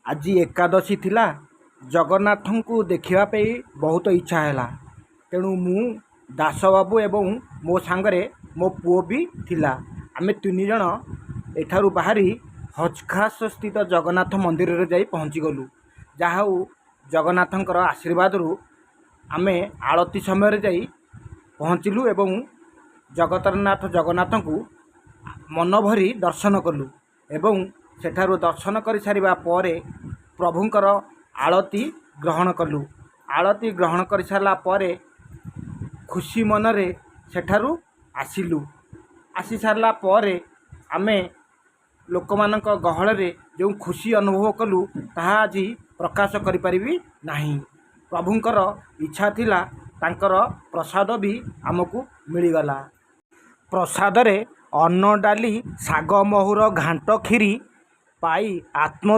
ଆଜି ଏକାଦଶୀ ଥିଲା। ଜଗନ୍ନାଥଙ୍କୁ ଦେଖିବା ପାଇଁ ବହୁତ ଇଚ୍ଛା ହେଲା। ତେଣୁ ମୁଁ, ଦାସବାବୁ ଏବଂ ମୋ ସାଙ୍ଗରେ ମୋ ପୁଅ ବି ଥିଲା। ଆମେ ତିନି ଜଣ ଏଠାରୁ ବାହାରି ହଜଖାସ ସ୍ଥିତ ଜଗନ୍ନାଥ ମନ୍ଦିରରେ ଯାଇ ପହଞ୍ଚିଗଲୁ। ଯାହା ହେଉ, ଜଗନ୍ନାଥଙ୍କର ଆଶୀର୍ବାଦରୁ ଆମେ ଆଳତି ସମୟରେ ଯାଇ ପହଞ୍ଚିଲୁ ଏବଂ ଜଗତର ନାଥ ଜଗନ୍ନାଥଙ୍କୁ ମନଭରି ଦର୍ଶନ କଲୁ ଏବଂ ସେଠାରୁ ଦର୍ଶନ କରିସାରିବା ପରେ ପ୍ରଭୁଙ୍କର ଆଳତି ଗ୍ରହଣ କଲୁ। ଆଳତି ଗ୍ରହଣ କରିସାରିଲା ପରେ ଖୁସି ମନରେ ସେଠାରୁ ଆସିଲୁ। ଆସିସାରିଲା ପରେ ଆମେ ଲୋକମାନଙ୍କ ଗହଳରେ ଯେଉଁ ଖୁସି ଅନୁଭବ କଲୁ, ତାହା ଆଜି ପ୍ରକାଶ କରିପାରିବି ନାହିଁ। ପ୍ରଭୁଙ୍କର ଇଚ୍ଛା ଥିଲା, ତାଙ୍କର ପ୍ରସାଦ ବି ଆମକୁ ମିଳିଗଲା। ପ୍ରସାଦରେ ଅନ୍ନ, ଡାଲି, ଶାଗ ମହୁର ଘାଣ୍ଟ, କ୍ଷୀରି ପାଇ ଆତ୍ମ